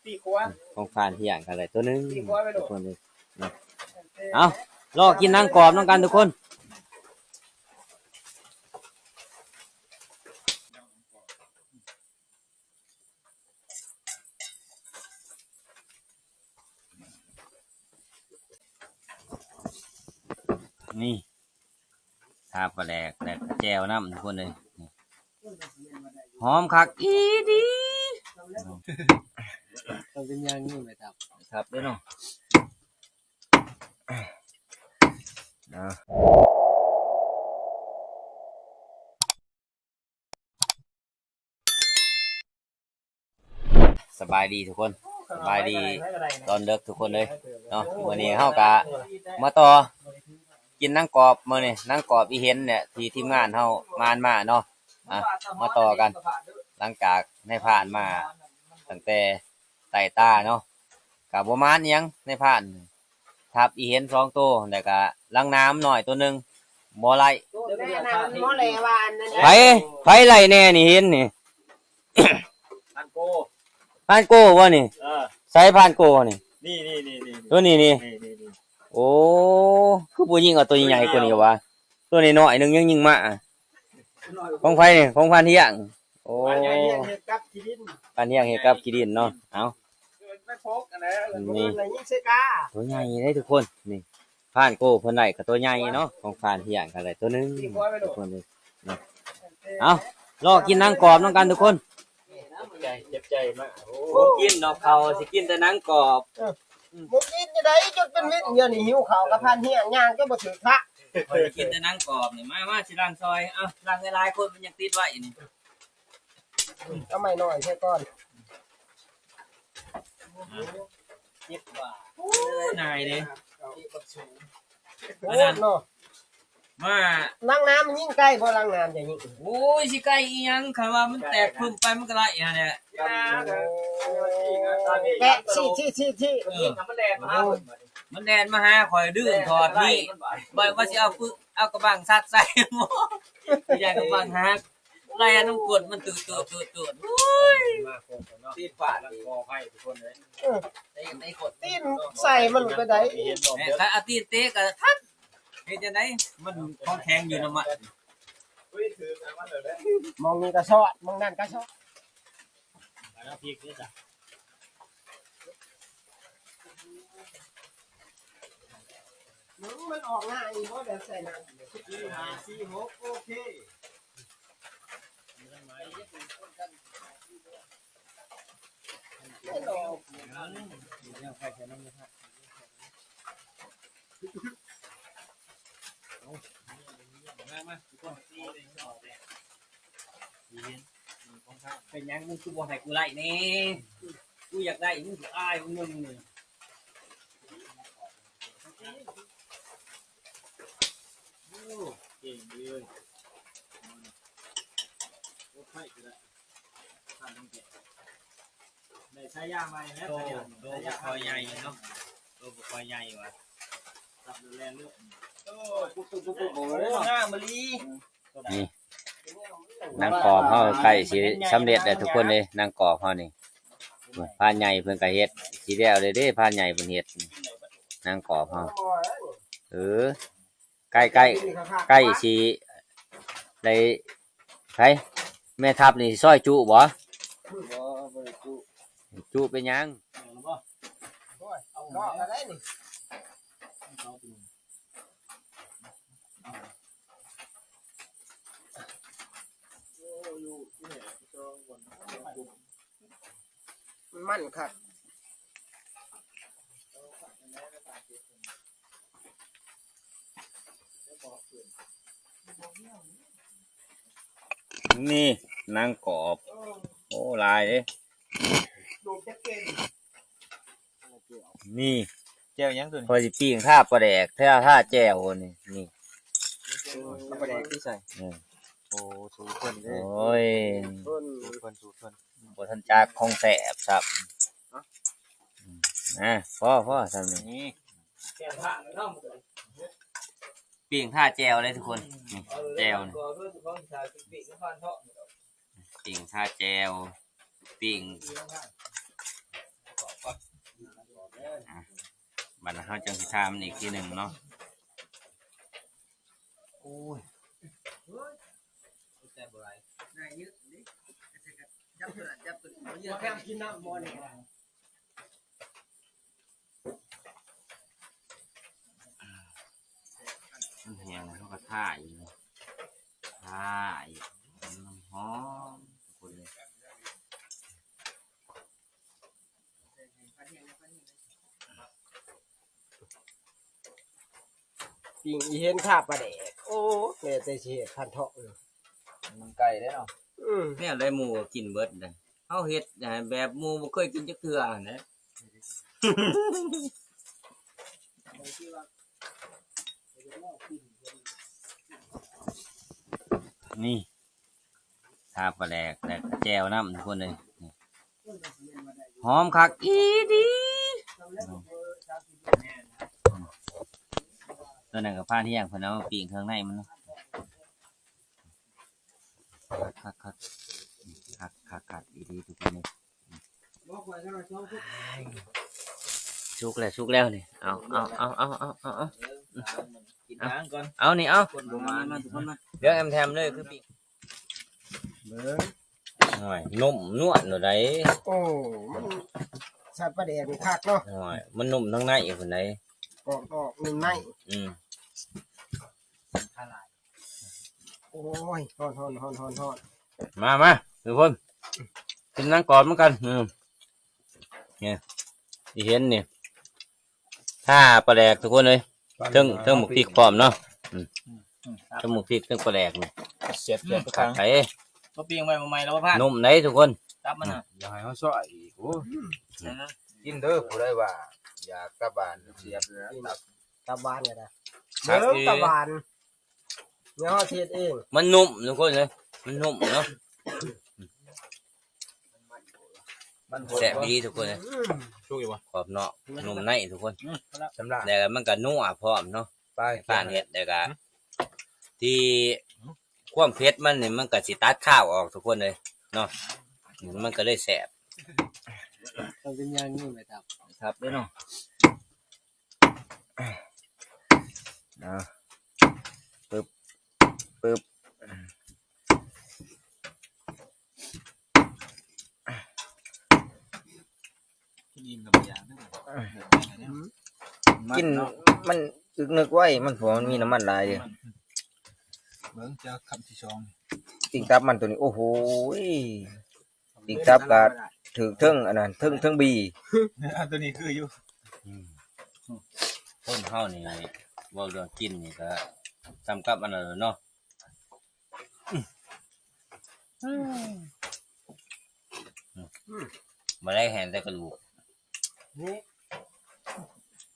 ປີກຂວາ ຂອງພານທ່ຽງກໍໄດ້ຕົວໜຶ່ງ ປີກຂວາໄປໂລດ ທຸກຄົນເອີຍເນາະ. ເອົາ ລໍກິນໜັງກອບນຳກັນທຸກຄົນ. ນີ້ ຄາປາແດກ ແລ້ວກະແຈ່ວນຳທຸກຄົນເອີຍ. ຫອມຄັກອີ່ຫຼີ. ຕ້ອງເປັນຢ່າງນີ້ແມ່ນຄັບ ຄັບເດ້ເນາະ. ສະບາຍດີທຸກຄົນ ສະບາຍດີຕອນເດິກທຸກຄົນເອີຍເນາະ. ມື້ນີ້ເຮົາກະມາຕໍ່ກິນໜັງກອບ ມື້ນີ້ໜັງກອບອີ່ເຫັນແຫຼະ ທີ່ທີມງານເຮົາມານມາເນາະ. ອ່ະ ມາຕໍ່ກັນ ຫຼັງຈາກນາຍພານມາຕັ້ງແຕ່ໃຕ້ຕາເນາະ ກະບໍ່ມານອີ່ຫຍັງ ນາຍພານ ທັບອີ່ເຫັນສອງໂຕ ແລ້ວກະລັງໜາມນ້ອຍໂຕໜຶ່ງ ບໍ່ໄລ່. ໃຜ ໃຜໄລ່ແດ່ນີ້ ເຫັນນີ້ ພານໂກ ພານໂກບໍ່ນີ້? ເອີ ໃສພານໂກນີ້? ນີ້ໆໆໆ ໂຕນີ້ນີ້ ນີ້ໆໆ ໂອ້ ຄືບໍ່ຍິງເອົາໂຕໃຫຍ່ກວ່ານີ້ວະ? ໂຕນ້ອຍໆໜຶ່ງຍັງຍິງມາ. ຂອງໃຜນີ້? ຂອງພານທ່ຽງ. ໂອ້ ພານທ່ຽງເຮັດກັບຂີ້ດິນ ພານທ່ຽງເຮັດກັບຂີ້ດິນເນາະ. ເອົາ ໄປພົກອັນນັ້ນ ນີ້ ໂຕໃຫຍ່ເດ້ທຸກຄົນ. ນີ້ ພານໂກເພິ່ນໄດ້ກໍໂຕໃຫຍ່ເນາະ ຂອງພານທ່ຽງກໍໄດ້ໂຕໜຶ່ງທຸກຄົນເອີຍເນາະ. ເອົາ ລໍກິນໜັງກອບນຳກັນທຸກຄົນ. ເຈັບໃຈ ເຈັບໃຈມາກ. ໂອ້ ບໍ່ກິນດອກເຂົ້າ ຊິກິນແຕ່ໜັງກອບ. ເອີ ບໍ່ກິນຈັ່ງໃດ ຈົນເປັນວິນຢູ່ນີ້ ຫິວເຂົ້າກັບພານເຮຍ ຍ່າງຈົນບໍ່ຖືກທາງ. ຂ້ອຍຊິກິນແຕ່ໜັງກອບນີ້. ມາ ມາ ຊິລ້າງຊ່ອຍ. ເອົາ ລ້າງຫຼາຍໆ ຄົນມັນຍັງຕິດໄວ້ນີ້. ເອົາໄມ້ນ້ອຍໃສ່ກ່ອນ. ເຈັບວ່າ ໂອ້ ນາຍເດ້ ອັນນັ້ນເນາະ. ມາ ລ້າງນ້ຳຍິງໄກ່ບໍ່? ລ້າງນ້ຳຈະຍິງ. ໂອ້ຍ ຊິໄກ່ອີ່ຫຍັງ ຄັນວ່າມັນແຕກປຶ້ມໄປ ມັນກໍໄລ່ຫັ້ນແຫຼະ. ແຕກ ຊິ ຊິ ຊິ ຊິ ເອີ ມັນແລ່ນມາຫາ ມັນແລ່ນມາຫາຂ້ອຍ ດຶງຖອດນີ້ ວ່າ ວ່າຊິເອົາປຶ້ມ ເອົາກະບັງສັດໃສ່ ບໍ່ ຢ້ານກະບັງຫັກ ໄລ່ນຳກົ້ນມັນຕູດໆໆໆ. ໂອ້ຍ ມາຄົບກັນເນາະ ຕິດບາດ ຂໍອະໄພທຸກຄົນເລີຍ. ເອີ ຕີນໃສ່ມັນໄປໄດ້ ແມ່ນ ຖ້າເອົາຕີນເຕະກໍທັນ. ເຮັດຈັ່ງໃດ ມັນຂອງແຂງຢູ່ນຳມັນ. ໝ່ອງນີ້ກໍຊອດ ໝ່ອງນັ້ນກໍຊອດ. ມັນອອກງ່າຍບໍ່ ແບບໃສ່ນ້ຳ ຫ້າ ສີ່ ຫົກ ໂອເຄ. ເປັນຫຍັງມຶງຄືບໍ່ໃຫ້ກູໄລ່ແດ່? ກູຢາກໄດ້ ມຶງຄືອ້າຍມຶງໜຶ່ງນີ້. ໂອ້ ເກັ່ງເລີຍ ລົດໄຟກໍໄດ້ ໄດ້ສາຍຢາງໃໝ່ແລ້ວ ໂຕ ສາຍຢາງ ໂຕບໍ່ຄ່ອຍໃຫຍ່ເນາະ ໂຕບໍ່ຄ່ອຍໃຫຍ່ວ່າ ຂັບແລ່ນເລີຍ. ໂອ້ ໂອ້ ງາມອີ່ຫຼີ. ນີ້ ໜັງກອບເຮົາໃກ້ຊິສຳເລັດແລ້ວທຸກຄົນເດ້ ໜັງກອບເຮົານີ້. ພານໃຫຍ່ເພິ່ນກໍເຮັດ ຊິແລ້ວເດ້ ພານໃຫຍ່ເພິ່ນເຮັດ ໜັງກອບເຮົາ. ເອີ ໃກ້ ໃກ້ ໃກ້ຊິໄດ້. ໃຜ ແມ່ທັບນີ້ຊິຊອຍຈຸບໍ່? ຈຸເປັນຫຍັງ? ມັນມັນຄັກ. ນີ້ໜັງກອບ ໂອ້ ຫຼາຍເດ້. ນີ້ ແຈ່ວຫຍັງຕົວນີ້? ຂ້ອຍຊິປີ້ງທາປາແດກ ທາ ທາແຈ່ວນີ້ ນີ້ ທາປາແດກຢູ່ໃສ? ເອີ ໂອ້ ສູດເພິ່ນເດ້ ໂອ້ຍ ສູດເພິ່ນ ສູດເພິ່ນ ບໍ່ທັນຈັກຂອງແຊບຊ້ຳ. ອາ ພໍ ພໍຊ່ຳນີ້ ນີ້ ປີ້ງທາແຈ່ວເດ້ທຸກຄົນ ນີ້ແຈ່ວນີ້. ປີ້ງທາແຈ່ວ ປີ້ງ ອ່ະ ບັດເຮົາຈັ່ງຊິທາມັນອີກທີໜຶ່ງເນາະ. ໂອ້ຍ ແຕ່ບໍ່ໄດ້ ໄດ້ເຍອະເດ້ ຈັບຕົວນັ້ນ ຈັບຕົວນີ້ ບໍ່ເຍອະ ບໍ່ແຄມກິນນ້ຳບໍ່ນີ້ ມັນແຫ້ງແລ້ວ ເຮົາກໍທາອີກ ທາອີກ ໃຫ້ມັນຫອມໆ ທຸກຄົນເລີຍ. ປີ້ງອີເຫັນຄາປາແດກ ໂອ້ ແລ້ວແຕ່ຊິເຮັດພັນທອງ ມັນໄກ່ເດ້ເນາະ ອືມ ແນວໃດໝູ່ກໍກິນເບິດເດ້ ເຮົາເຮັດໃຫ້ແບບໝູ່ບໍ່ເຄີຍກິນຈັກເທື່ອຫັ້ນແຫຼະ. ນີ້ ຄາປາແດກ ແລ້ວກໍແຈ່ວນຳ ທຸກຄົນເອີຍ ຫອມຄັກອີ່ຫຼີ. ຕົວນັ້ນກໍພານຮຽງເພິ່ນເອົາມາປີ້ງເຄື່ອງໃນມັນເນາະ. ຄັກໆ ຄັກຄັກຄັກຄັກອີ່ຫຼີ ທຸກຄົນເອີຍ. ສຸກແລ້ວ ສຸກແລ້ວນີ້ ເອົາ ເອົາ ເອົາ ກິນທາງກ່ອນ ເອົານີ້ ເອົາ ຄົນບໍ່ມາ ມາ ມາ ທຸກຄົນມາ ເລື່ອງແອມແທມເລີຍ ຄືປີ້ງ ເບິ່ງ ໂອ້ຍ ນຸ້ມນວນໂລດໃດ໋ ໂອ້ ມັນໃສ່ປາແດກນີ້ຄັກເນາະ ໂອ້ຍ ມັນນຸ້ມທັງໃນພຸ້ນໃດ໋ ກອບນອກນຸ້ມໃນ ອືມ. ໂອ້ຍ ຮ້ອນໆໆໆໆ ມາ ມາ ທຸກຄົນ ກິນນຳກອບນຳກັນ ອືມ ນີ້ ທີ່ເຫັນນີ້ ຄາປາແດກ ທຸກຄົນເອີຍ ເທິງ ເທິງໝາກພິກພ້ອມເນາະ ອືມ ເທິງໝາກພິກ ເທິງປາແດກນີ້ ແຊບໆ ຄັກໄດ໋ ບໍ່ປີ້ງໄວ້ໃໝ່ແລ້ວບໍ່ພານ ນຸ້ມໃດ໋ ທຸກຄົນ ຕັບມັນນະ ຢ່າໃຫ້ເຮົາຊອຍອີກ ໂອ້ ກິນເດີ ຜູ້ໃດວ່າຢາກຕັບຫວານ ສຽບຕັບ ຕັບຫວານກໍໄດ້ ຄັກ ເບິ່ງ ອີ່ຫຼີ ຕັບຫວານ ດຽວເຮົາຊິເຮັດເອງ ມັນນຸ້ມ ທຸກຄົນເອີຍ ມັນນຸ້ມເນາະ ມັນແຊບດີ ທຸກຄົນເອີຍ ອືມ ສຸກຢູ່ບໍ່ ກອບນອກນຸ້ມໃນ ທຸກຄົນ ອືມ ແລ້ວມັນກໍນົວພ້ອມເນາະ ໄປ ການເຮັດ ແລ້ວກໍ ທີ່ຄວາມເຜັດມັນນີ້ ມັນກໍຊິຕັດຄາວອອກ ທຸກຄົນເອີຍເນາະ ມັນກໍເລີຍແຊບ ຕ້ອງເປັນຢ່າງນີ້ແມ່ທັບ ທັບເດ້ເນາະ. ເອົາ ປຶບ ປຶບ ກິນອີ່ມແລ້ວບໍ່ຢາກເດີ ກິນມັນອຶກນຶກໄວ ມັນ ເພາະວ່າມັນມີນ້ຳມັນຫຼາຍເດ້ ເບິ່ງເຈົ້າຄຳທີສອງ ປີ້ງຕັບມັນໂຕນີ້ ໂອ້ໂຫຍ ອີກຕັບກໍຖືກເທິງອັນນັ້ນ ເທິງ ເທິງບີ ອັນໂຕນີ້ຄືຢູ່ ອືມ ຄົນເຮົານີ້ເວົ້າເລື່ອງກິນນີ້ກໍສ່ຳກັບອັນນັ້ນແຫຼະເນາະ ອືມ ອືມ ບໍ່ໄດ້ແຮງແຕ່ກະດູກ ນີ້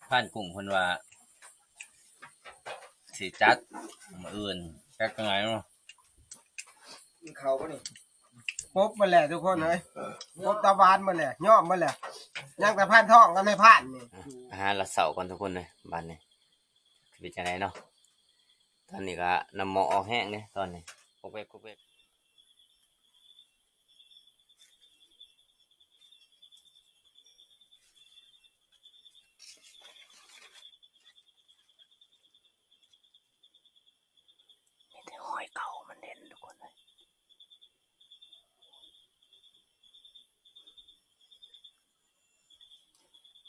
ພານກຸ້ງເພິ່ນວ່າ ຊິຈັດມື້ອື່ນ ຈັກຈັ່ງໃດເນາະ ກິນເຂົ້າບໍ່ນີ້ ຄົບໝົດແຫຼະທຸກຄົນເອີຍ ຄົບຕາຫວານໝົດແຫຼະ ຍອມໝົດແຫຼະ ຍັງແຕ່ພານທອງກັບນາຍພານນີ້ ອາຫານລະເຊົ້າກ່ອນທຸກຄົນເອີຍ ບາດນີ້ຊິເປັນຈັ່ງໃດເນາະ ຕອນນີ້ກໍນ້ຳໝໍ້ອອກແຮງເດ້ຕອນນີ້ ກົກແວກ ກົກແວກ. ມີແຕ່ຫອຍເກົ່າມັນເດັ່ນທຸກຄົນເອີຍ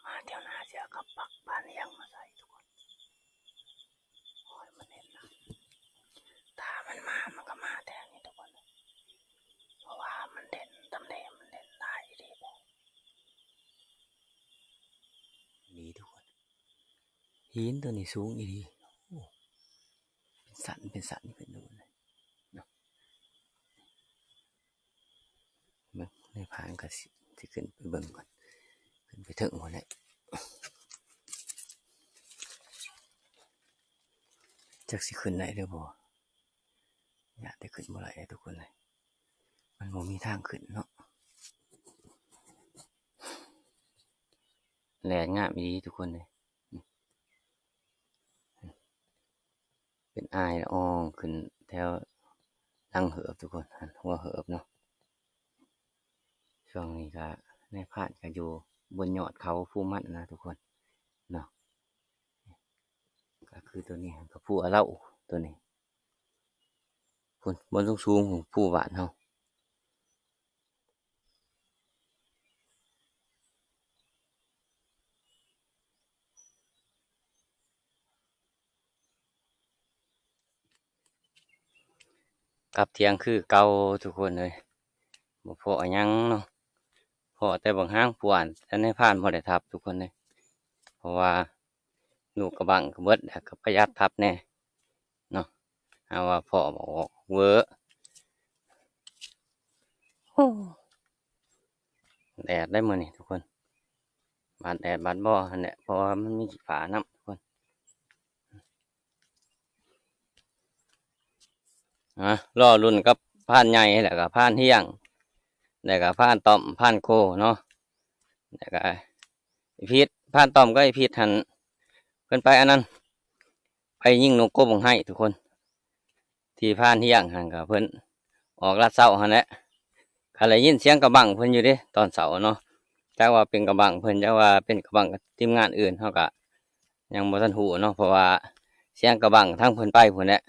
ມາແຖວໜ້າຊິເອົາກັບປັກບານຮຽງມາໃສ່ທຸກຄົນ. ໂອ້ຍ ມັນເຫັນນະ ຖ້າມັນມາ ມັນກໍມາແຖວນີ້ທຸກຄົນ ເພາະວ່າມັນເດັ່ນ ຕຳແໜ່ງມັນເດັ່ນຫຼາຍອີ່ຫຼີເດ້ ນີ້ທຸກຄົນ ຫີນໂຕນີ້ສູງອີ່ຫຼີ ໂອ້ ເປັນຊັ້ນ ເປັນຊັ້ນຂຶ້ນທຸກຄົນເນາະ. ເບິ່ງ ນາຍພານກໍຊິ ຊິຂຶ້ນໄປເບິ່ງກ່ອນ ຂຶ້ນໄປເທິງພຸ້ນແຫຼະ ຈັກຊິຂຶ້ນໄດ້ຫຼືບໍ່ ຢ້ານແຕ່ຂຶ້ນບໍ່ໄດ້ເດ້ທຸກຄົນເອີຍ ມັນບໍ່ມີທາງຂຶ້ນເນາະ ແລນງາມອີ່ຫຼີທຸກຄົນເອີຍ. ເປັນອ້າຍລະອອງຂຶ້ນແຖວຫຼັງເຫີບທຸກຄົນ ຫັ້ນຫົວເຫີບເນາະ ຊ່ວງນີ້ກະນາຍພານກະຢູ່ ບົນຍອດເຂົາພູມັນນະທຸກຄົນເນາະ. ກໍຄືຕົວນີ້ກໍພູອາເລົາ ຕົວນີ້ ພຸ້ນ ບົນສູງໆ ຂອງພູບ້ານເຮົາ. ກັບທ່ຽງຄືເກົ່າທຸກຄົນເອີຍ ບໍ່ພໍຫຍັງເນາະ ພໍແຕ່ບັກຫາງປວນ ແຕ່ໃນພານບໍ່ໄດ້ທັບທຸກຄົນເອີຍ ເພາະວ່າລູກກະບັ້ງກະເບິດ ແລ້ວກະປະຢັດທັບແດ່ເນາະ. ຫາວ່າພໍບໍ່ອອກເວີ ໂອ້ ແດດໄດ໋ມື້ນີ້ທຸກຄົນ ບາດແດດບາດບໍ່ຫັ້ນແຫຼະ ເພາະວ່າມັນມີຂີ້ຟ້ານຳທຸກຄົນ. ອາ ລໍລຸ້ນກັບພານໃຫຍ່ ແລ້ວກະພານຮຽງ ແລ້ວກະພານຕ້ອມ ພານໂຄເນາະ ແລ້ວກະອີພິດ ພານຕ້ອມກັບອີພິດຫັ້ນ ເພິ່ນໄປອັນນັ້ນ ໄປຍິງນົກກົບບັກໄຮທຸກຄົນ. ທີ່ພານຮຽງຫັ້ນກະເພິ່ນອອກລາດເຊົ້າຫັ້ນແຫຼະ ກະໄດ້ຍິນສຽງກະບັ້ງເພິ່ນຢູ່ເດ້ຕອນເຊົ້າເນາະ. ຈັກວ່າເປັນກະບັ້ງເພິ່ນ ຈັກວ່າເປັນກະບັ້ງທີມງານອື່ນ ເຮົາກະຍັງບໍ່ທັນຮູ້ເນາະ ເພາະວ່າສຽງກະບັ້ງທາງເພິ່ນໄປພຸ້ນແຫຼະ.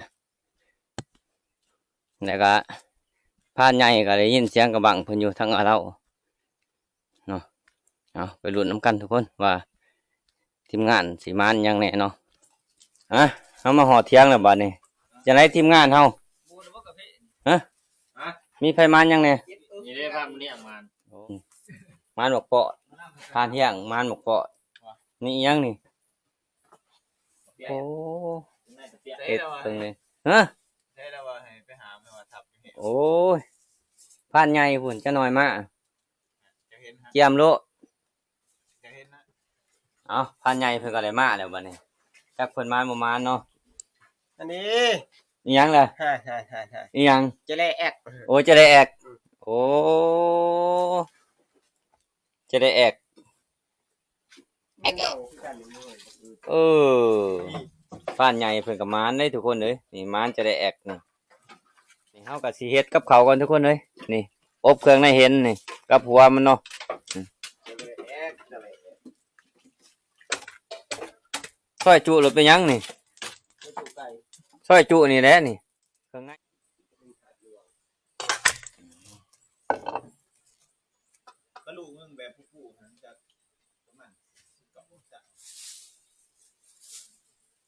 ແລ້ວກະພານໃຫຍ່ກະໄດ້ຍິນສຽງກະບັ້ງເພິ່ນຢູ່ທາງອາເລົາ ເນາະ. ເອົາ ໄປລຸ້ນນຳກັນທຸກຄົນວ່າທີມງານຊິມານຫຍັງແດ່ເນາະ. ອະ ເຮົາມາຮອດຖຽງແລ້ວບາດນີ້ ຈັ່ງໃດທີມງານເຮົາ? ຮະ? ມີໃຜມານຫຍັງແດ່? ນີ້ເດ້ພານເນຍມານ ໂອ້ ມານບັກເປາະ ພານຮຽງມານບັກເປາະ. ນີ້ອີ່ຫຍັງນີ້? ໂອ້ ເຮັດເບິ່ງເດ້ ຮະ? ໂອ້ຍ ພານໃຫຍ່ພຸ້ນ ຈັກໜ່ອຍມາ ຈຽມໂລດ ເອົາ ພານໃຫຍ່ເພິ່ນກະໄດ້ມາແລ້ວບາດນີ້ ຈັກເພິ່ນມານບໍ່ມານເນາະ. ອັນນີ້ ອີ່ຫຍັງລະ? ອີ່ຫຍັງ? ຈະແລແອັກ ໂອ້ ຈະແລແອັກ ໂອ້ ຈະແລແອັກ. ເອີ ພານໃຫຍ່ເພິ່ນກະມານເດ້ທຸກຄົນເອີຍ ນີ້ມານຈະໄດ້ແອັກນີ້. ນີ້ເຮົາກະຊິເຮັດກັບເຂົ້າກ່ອນທຸກຄົນເອີຍ ນີ້ອົບເຄື່ອງໃນເຫັນນີ້ ກັບຫົວມັນເນາະ. ຊອຍຈຸໂລດ ເປັນຫຍັງນີ້? ຊອຍຈຸນີ້ແຫຼະນີ້ ເຄື່ອງໃນ. ກະດູກໜຶ່ງແບບຜູ້ໆຫັ້ນຈະປະມານສິບເກົ້າອົງສາ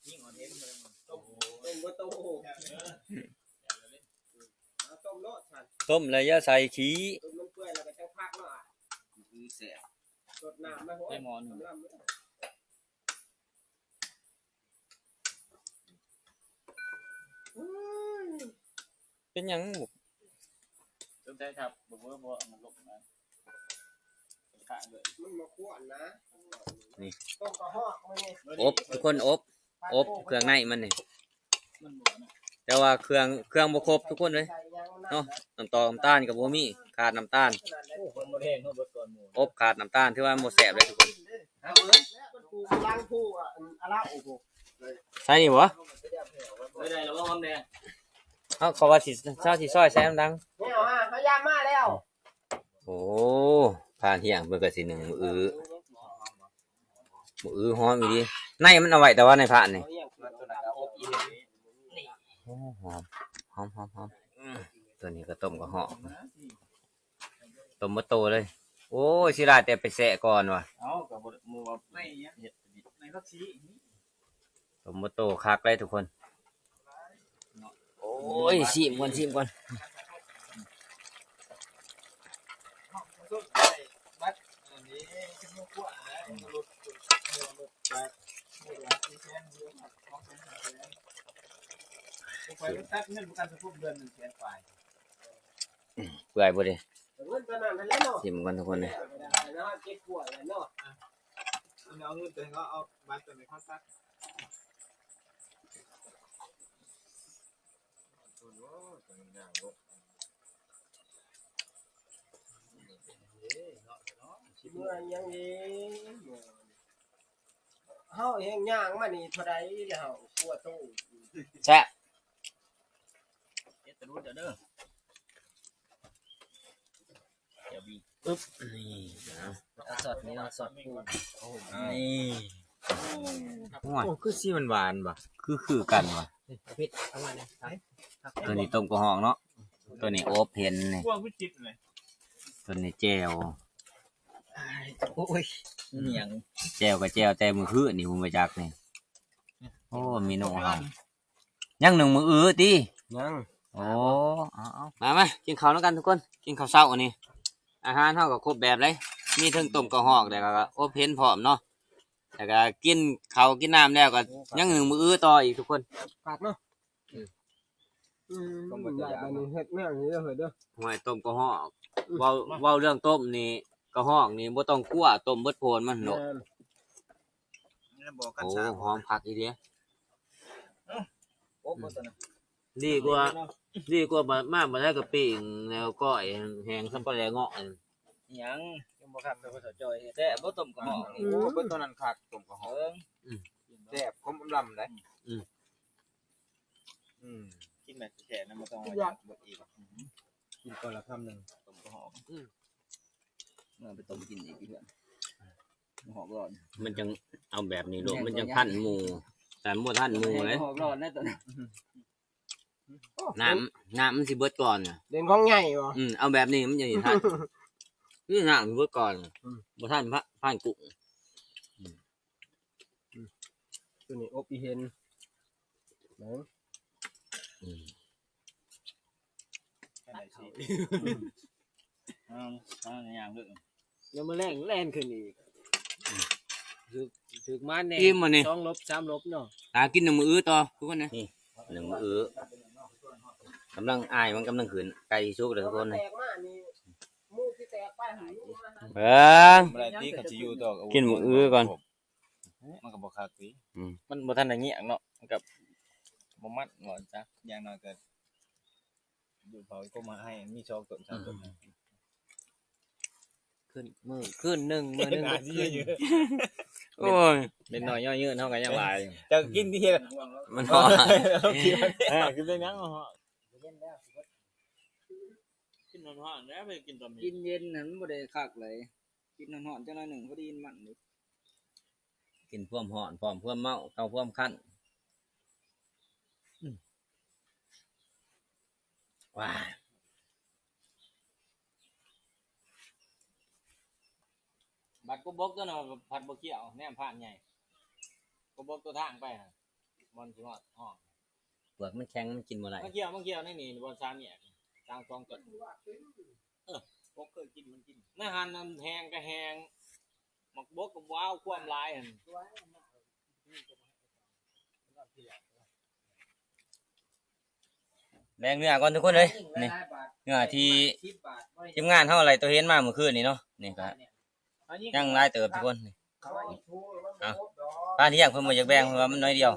ຍິງເອົາເຫັນບໍ່ໄດ້ ຕົ້ມ ຕົ້ມບໍ່ໂຕ ເອີ ຕົ້ມໂລດຊັ້ນ ຕົ້ມແລ້ວຢ່າໃສ່ຂີ້ ຕົ້ມມັນເປື່ອຍແລ້ວກະຈັ່ງພັກເນາະ ຄືແຊບ ສົດນ້ຳມາໂຫ ໃສ່ໝໍ້ໜຶ່ງ ເປັນຫຍັງ? ສົງໄສທັບບໍ່ເວີ້ ເພາະມັນລົງມາຂ້າງເລີຍ ມັນມາຂວນນະ ນີ້ ຕົ້ມກະຮອກມື້ນີ້ ອົບ ທຸກຄົນ ອົບ ອົບເຄື່ອງໃນມັນນີ້ ແຕ່ວ່າເຄື່ອງ ເຄື່ອງບໍ່ຄົບທຸກຄົນເອີຍເນາະ ນ້ຳຕອກນ້ຳຕານກະບໍ່ມີ ຂາດນ້ຳຕານ ອົບຂາດນ້ຳຕານຖືວ່າບໍ່ແຊບເລີຍທຸກຄົນ. ໃສ່ນີ້ບໍ່? ເຮົາ ເຂົາວ່າຊິ ເຮົາຊິຊອຍໃສ່ນຳດັງ ເຮົາ ເຮົາຢາມາແລ້ວ. ໂອ້ ພານຮຽງເພິ່ນກະຊິໜຶ້ງມື້ອື່ ມື້ອື່ຫອມອີ່ຫຼີ ໃນມັນເອົາໄວ້ແຕ່ວ່າໃນພານນີ້ ໂອ້ ຫອມ ຫອມ ຫອມ ຫອມ ໂຕນີ້ກະຕົ້ມກະຮອກ ຕົ້ມບໍ່ໂຕເລີຍ. ໂອ້ຍ ຊິຫຼາຍແຕ່ໄປແຊະກ່ອນວ່າ ເອົາ ກະບໍ່ ມື້ວ່າໃນຫຍັງ ເຮັດໃນຜັກຊີ ຕົ້ມບໍ່ໂຕຄັກເລີຍທຸກຄົນ. ໂອ້ຍ ຊີມກ່ອນ ຊີມກ່ອນ ເປື່ອຍບໍ່ເດ? ຊີມກ່ອນທຸກຄົນເດີ ເອົາເງິນໄປ ເອົາບັດໄປ ເມື່ອຫຍັງນີ້ ເຮົາແຮ່ງຍ່າງມານີ້ເທົ່າໃດແລ້ວ ກວ່າໂຕ ແຊະ ເຮັດຕະລຸດເດີ ເຈົ້າບີ ອຶບ ນີ້ນະ ເອົາຊອດນີ້ເນາະ ຊອດປູ ນີ້ ໂອ້ຍ ໂອ້ ຄືສີມັນຫວານຫວະ ຄື ຄືກັນຫວະ ນີ້ ເຜັດ ເອົາມານີ້ ຕົວນີ້ຕົ້ມກະຮອກເນາະ ຕົວນີ້ອົບເຫັນນີ້ ຕົວນີ້ແຈ່ວ ໂອ້ຍ ອີຫຍັງ ແຈ່ວກະແຈ່ວແຕ່ມື້ຄືນນີ້ ບໍ່ຮູ້ຈັກນີ້ ໂອ້ ເມນູເຮົາ ຍັງໜຶ້ງມື້ອື່ຕິ ຍັງ ໂອ້ ເອົາໆ ມາ ມາ ກິນເຂົ້ານຳກັນທຸກຄົນ ກິນເຂົ້າເຊົ້າອັນນີ້ ອາຫານເຮົາກໍຄົບແບບເລີຍ ມີເທິງຕົ້ມກະຮອກ ແລ້ວກໍອົບເຫັນພ້ອມເນາະ ແລ້ວກໍກິນເຂົ້າກິນນ້ຳແລ້ວກໍຍັງໜຶ້ງມື້ອື່ຕໍ່ອີກທຸກຄົນ ຄັກເນາະ ອືມ ຕົ້ມບັກ ບາດນີ້ເຮັດແນວນີ້ເດີເຮີ້ຍເດີ ຫ້ວຍ ຕົ້ມກະຮອກ ເວົ້າ ເວົ້າເລື່ອງຕົ້ມນີ້ ກະຮອກນີ້ບໍ່ຕ້ອງກົວ ຕົ້ມເບິດໂພນມັນໂລດ ແມ່ນ ແມ່ນບໍ່ ກັນ ໂອ້ ຊາ ຫອມຄັກອີ່ຫຼີ ເອົ້າ ອົບບໍ່ຕົວນັ້ນ ດີກວ່າ ດີກວ່າມາ ມາໄດ້ກະປີ້ງແລ້ວກ້ອຍແຫ້ງ ສ່ຳປາແຫຼເງາະ ອີຫຍັງ ຍັງບໍ່ຄັກ ແຕ່ບໍ່ເຂົ້າຈ່ອຍ ແຊບບໍ່ຕົ້ມກະຮອກນີ້ ອືມ ໂອ້ ເບິດຕົວນັ້ນຄັກ ຕົ້ມກະຮອກ ເອີ ອືມ ແຊບ ຄົມອຳລຳໄດ໋ ອືມ ອືມ ກິນແບບແທ້ໆນະ ບໍ່ຕ້ອງວ່າຢາກເບິດອີກ ກິນກ່ອນລະຄຳໜຶ່ງ ຕົ້ມກະຮອກ ອືມ ເອົາໄປຕົ້ມກິນອີກເພື່ອນ ກະຮອກຫຼອດ ມັນຈັ່ງເອົາແບບນີ້ໂລດ ມັນຈັ່ງທັນໝູ່ ແຕ່ບໍ່ທັນໝູ່ເດ້ ກະຮອກຫຼອດນະຕົວນັ້ນ ນ້ຳ ນ້ຳມັນຊິເບິດກ່ອນນະ ເດັ່ນຂອງໃຫຍ່ບໍ່ ອືມ ເອົາແບບນີ້ມັນຈັ່ງຊິທັນ ຄືນ້ຳມັນເບິດກ່ອນ ອືມ ບໍ່ທັນພະ ພານກຸ້ງ ອືມ ອືມ ຕົວນີ້ອົບອີ່ເຫັນ ເບິ່ງ ອືມ ອືມ ເອົາ ເອົາຢ່າງເດີ ຍາມມື້ແລງແລ່ນຂຶ້ນອີກ ຖືກ ຖືກມາແດ່ ອີ່ມມື້ນີ້ ສອງຫຼົບ ສາມຫຼົບເນາະ ຫາກິນໜຶ້ງມື້ອື່ຕໍ່ທຸກຄົນນະ ນີ້ ໜຶ້ງມື້ອື່ ກຳລັງ ອາຍມັນກຳລັງຂຶ້ນ ໃກ້ຊິສຸກແລ້ວທຸກຄົນ ແຕກມານີ້ ໝູ່ຊິແຕກໄປຫາ ເບິ່ງ ບໍ່ໄດ້ຕິ ຄັນຊິຢູ່ຕໍ່ ກິນມື້ອື່ກ່ອນ ມັນກໍບໍ່ຄັກຕິ ອືມ ມັນບໍ່ທັນໄດ້ງຽງເນາະ ມັນກໍບໍ່ມັນ ວ່າຊັ້ນ ຢ່າງໜ້ອຍກໍຢູ່ເຜົາກໍມາໃຫ້ມີສອງຕົ້ນ ສາມຕົ້ນ ອືມ ຂຶ້ນມື້ ຄືນໜຶ່ງ ມື້ໜຶ່ງກໍຂຶ້ນ ໂອ້ຍ ເດັກນ້ອຍຍໍຍືນເຮົາກໍຍັງຫຼາຍ ເຈົ້າກິນທີ່ເຮັດ ມັນຮ້ອນ ເອີ ກິນໄປຍັງ ກິນຮ້ອນໆ ແລ້ວໄປກິນຕອນນີ້ ກິນເຢັນນັ້ນມັນບໍ່ໄດ້ຄັກເລີຍ ກິນຮ້ອນໆ ຈັກໜ້ອຍໜຶ່ງ ພໍດີມັນເດ້ ກິນພວມຮ້ອນ ພວມ ພວມເມົາ ເຂົ້າພວມຄັນ ອືມ ວ້າຍ ບັດກົບບົກຕົວນັ້ນພັດບໍ່ຂຽວ ແນມພານໃຫຍ່ ກົບບົກຕົວທາງໄປຫັ້ນ ບ່ອນຊິຮອດຫ້ອງ ເປືອກມັນແຂງ ມັນກິນບໍ່ໄດ້ ມາຂຽວ ມາຂຽວໃນນີ້ ບ່ອນສາມແຍກ ທາງສອງຕົ້ນ ເອີ ບໍ່ເຄີຍກິນ ມັນກິນ ໃນຫັ້ນ ອັນແຫ້ງກໍແຫ້ງ ໝາກບົກກໍບໍ່ເອົາ ຄວາມຫຼາຍຫັ້ນ ແບ່ງເນື້ອກ່ອນທຸກຄົນເອີຍ ນີ້ ເນື້ອທີ່ທີມງານເຮົາໄລ່ຕົວເຫັນມາມື້ຄືນນີ້ເນາະ ນີ້ກໍຍັງຫຼາຍເຕີບທຸກຄົນ ນີ້ ເອົາ ພານທີ່ຍັງເພິ່ນບໍ່ຢາກແບ່ງ ເພິ່ນວ່າມັນໜ້ອຍດຽວ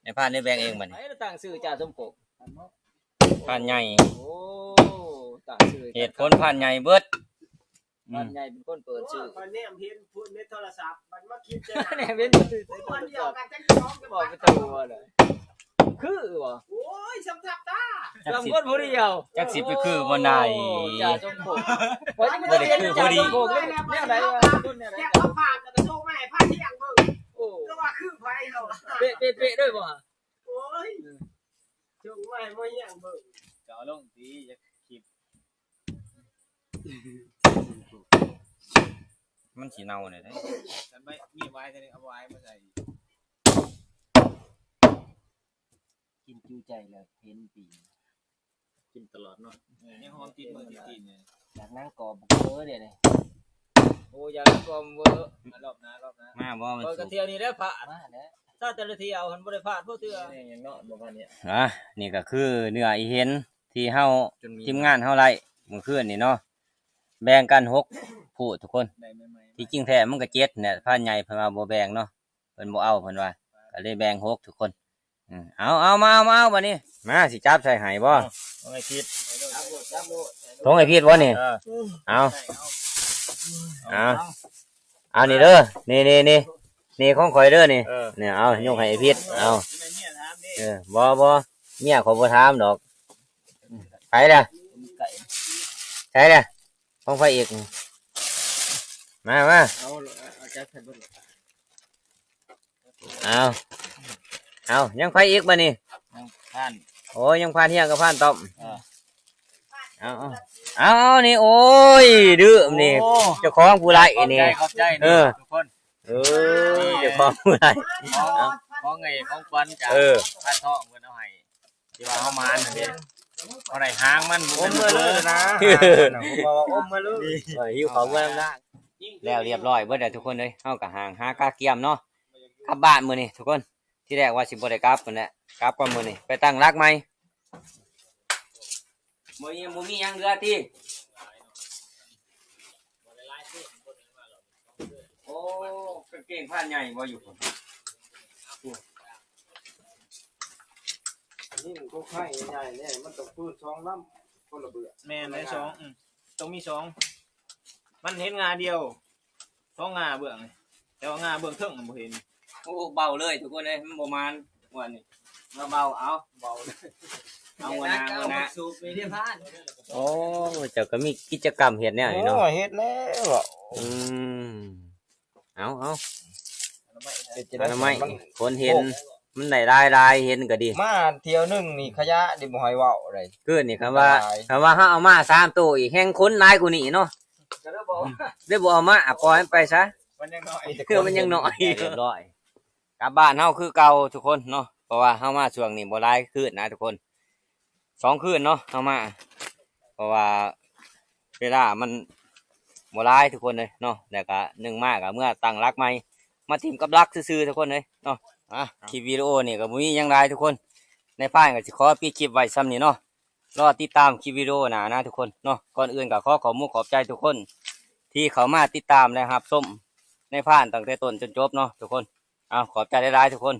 ໃຫ້ພານໄດ້ແບ່ງເອງບັດນີ້ ໃຜຕັ້ງຊື່ຈ່າສົມໂພກ ພານໃຫຍ່ ໂອ້ ຕັ້ງຊື່ ເຫດຜົນພານໃຫຍ່ເບິດ ອືມ ພານໃຫຍ່ເປັນຄົນເປີດຊື່ ຂ້ອຍແນມເຫັນພຸ້ນໃນໂທລະສັບ ບັດມາຄິດໃສ່ ແນມເຫັນ ໂທລະສັບ ອັນດຽວກັນ ຈັກສອງຈັງຫວັດ ບອກໄປໂຕວ່າເລີຍ ຄືບໍ່ ໂອ້ຍ ສຳທັບຕາ ສອງຄົນຜູ້ດຽວ ຈັກຊິໄປຄືບໍ່ໄດ້ ໂອ້ ຈ່າສົມໂພກ ບໍ່ໄດ້ຄືຜູ້ດີ ແນວໃດ ແນວໃດ ແລ້ວເຂົາຝາກ ແລ້ວກໍສົ່ງມາໃຫ້ພານທີ່ຍັງເບິ່ງ ໂອ້ ກໍວ່າຄືໃຜເຮົາ ເປະໆໆ ເດີບໍ່ ໂອ້ຍ ເອີ ສົ່ງມາໃຫ້ໝໍຮຽງເບິ່ງ ກໍເອົາລົງຕິ ຢາກຄລິບ ມັນຊິເນົ່າແດ່ເດ້ ຄັນໄວ້ ມີໄວ້ກໍໄດ້ເອົາໄວ້ມາໃສ່ ກິນຈຸໃຈແລ້ວເຫັນຕີນ ກິນຕະຫຼອດເນາະ ເອີ ຍັງຫອມຕີນເມືອຕີນນີ້ ຢາກນາງກອບເວີເດ້ນີ້ ໂອ້ ຢາກນາງກອບເວີ ມາລອບໜ້າ ລອບໜ້າ ມາບໍ່ ມັນສຸກ ຂ້ອຍກໍທ່ຽວນີ້ແຫຼະ ພາດ ມາແລ້ວ ຊາແຕ່ລະທ່ຽວຫັ້ນບໍ່ໄດ້ພາດບໍ່ເທື່ອ ນີ້ຍັງເນາະ ບໍ່ພາດນີ້ ອ່າ ນີ້ກໍຄືເນື້ອອີ່ເຫັນທີ່ເຮົາ ທີມງານເຮົາໄລ່ມື້ຄືນນີ້ເນາະ ແບ່ງກັນຫົກຜູ້ທຸກຄົນ ໄດ້ໃໝ່ໆ ທີ່ຈິງແທ້ມັນກໍເຈັດແຫຼະ ພານໃຫຍ່ເພິ່ນວ່າບໍ່ແບ່ງເນາະ ເພິ່ນບໍ່ເອົາ ເພິ່ນວ່າ ກໍເລີຍແບ່ງຫົກທຸກຄົນ ອືມ ເອົາ ເອົາ ມາ ເອົາ ມາ ເອົາ ບັດນີ້ ມາ ຊິຈັບໃສ່ໃຫ້ບໍ່ ເອົາ ຕ້ອງໃຫ້ຜິດ ຕ້ອງໃຫ້ຜິດບໍ່ນີ້ ເອີ ເອົາ ເອົາ ເອົາ ນີ້ເດີ ນີ້ ນີ້ ນີ້ ນີ້ຂອງຂ້ອຍເດີນີ້ ເອີ ນີ້ ເອົາ ຍົກໃຫ້ຜິດ ເອົາ ເອີ ບໍ່ ບໍ່ ເມຍຂ້ອຍບໍ່ຖາມດອກ ໃຜລະ ໃຜລະ ຂອງໃຜອີກ ມາ ມາ ເອົາ ເອົາຈັດໃສ່ເບິ່ງ ເອົາ ເອົາ ຍັງໃຜອີກບາດນີ້? ຍັງພານ ໂອ້ຍ ຍັງພານຮຽງກັບພານຕ້ອມ ເອີ ເອົາ ເອົາ ເອົາ ນີ້ ໂອ້ຍ ດື້ນີ້ ໂອ້ ເຈົ້າຂອງຜູ້ໄລ່ນີ້ ຂອບໃຈ ຂອບໃຈ ເອີ ທຸກຄົນ ເອີ ນີ້ ເຈົ້າຂອງຜູ້ໄລ່ ຂອງ ຂອງໄອ້ ຂອງຂວັນຈາກ ເອີ ພານທອງເພິ່ນເອົາໃຫ້ ທີ່ວ່າເຮົາມານັ້ນເດ້ ເຮົາໄດ້ຫາງມັນ ອົມມາເລີຍນະ ເອີ ເອົາ ຫິ້ວເຂົ້າເມືອນຳນາ ແລ້ວລຽບຮ້ອຍເບິດແລ້ວທຸກຄົນເອີຍ ເຮົາກໍຫາງຫາກະກຽມເນາະ ກັບບ້ານມື້ນີ້ທຸກຄົນ ທີແລກວ່າຊິບໍ່ໄດ້ກັບພຸ້ນແຫຼະ ກັບກ່ອນມື້ນີ້ ໄປຕັ້ງຫຼັກໃໝ່ ບໍ່ມີ ບໍ່ມີຫຍັງເຫຼືອຕິ ໂອ້ ກາງເກງພານໃຫຍ່ບໍ່ຢູ່ພຸ້ນ ນີ້ມັນກໍໄຂ່ໃຫຍ່ແນ່ ມັນຕ້ອງເປີດສອງລຳ ຄົນລະເບື້ອງ ແມ່ນໄດ້ສອງ ອືມ ຕ້ອງມີສອງ ມັນເຫັນງ່າດຽວ ສອງງ່າເບື້ອງນີ້ ແຕ່ວ່າງ່າເບື້ອງເທິງມັນບໍ່ເຫັນ ໂອ້ ເບົາເລີຍທຸກຄົນເອີຍ ມັນບໍ່ມານງວດນີ້ ມາເບົາເອົາ ເບົາເລີຍ ເອົາງວດໜ້າ ງວດໜ້າ ໂອ້ ເຈົ້າກໍມີກິດຈະກຳເຮັດແນວນີ້ເນາະ ໂອ້ ເຮັດແລ້ວ ອືມ ເອົາ ເອົາ ເປັນຈັ່ງໃດ ອະນາໄມ ມັນ ຄົນເຫັນ ໂອ້ ມັນໄດ້ຫຼາຍໆ ເຫັນກໍດີ ມາທ່ຽວໜຶ່ງນີ້ຂະຫຍະນີ້ບໍ່ໃຫ້ເວົ້າເລີຍ ຄືນນີ້ ຄັນວ່າ ຫຼາຍ ຄັນວ່າເຮົາເອົາມາສາມໂຕອີກ ແຮ່ງຄົນຫຼາຍກວ່ານີ້ເນາະ ກໍເລີຍບໍ່ ເລີຍບໍ່ເອົາມາ ປ່ອຍມັນໄປຊະ ມັນຍັງນ້ອຍ ຄືມັນຍັງນ້ອຍ ຮຽບຮ້ອຍ ກັບບ້ານເຮົາຄືເກົ່າທຸກຄົນເນາະ ເພາະວ່າເຮົາມາຊ່ວງນີ້ບໍ່ຫຼາຍຄືນນະທຸກຄົນ ສອງຄືນເນາະ ເຮົາມາ ເພາະວ່າເວລາມັນບໍ່ຫຼາຍທຸກຄົນເອີຍເນາະ ແລ້ວກະໜຶ່ງມາກະເມືອຕັ້ງຫຼັກໃໝ່ ມາຖິ້ມກັບຫຼັກຊື່ໆ ທຸກຄົນເອີຍເນາະ ອ່ະ ຄລິບວິດີໂອນີ້ກໍບໍ່ມີຫຍັງຫຼາຍທຸກຄົນ ນາຍພານກໍຊິຂໍປິດຄລິບໄວ້ສ່ຳນີ້ເນາະ ລໍຕິດຕາມຄລິບວິດີໂອໜ້ານະທຸກຄົນເນາະ ກ່ອນອື່ນກໍຂໍຂອບມຸກຂອບໃຈທຸກຄົນ ທີ່ເຂົ້າມາຕິດຕາມ ແລະ ຮັບຊົມນາຍພານຕັ້ງແຕ່ຕົ້ນຈົນຈົບເນາະທຸກຄົນ ເອົາ ຂອບໃຈຫຼາຍໆ ທຸກຄົນ.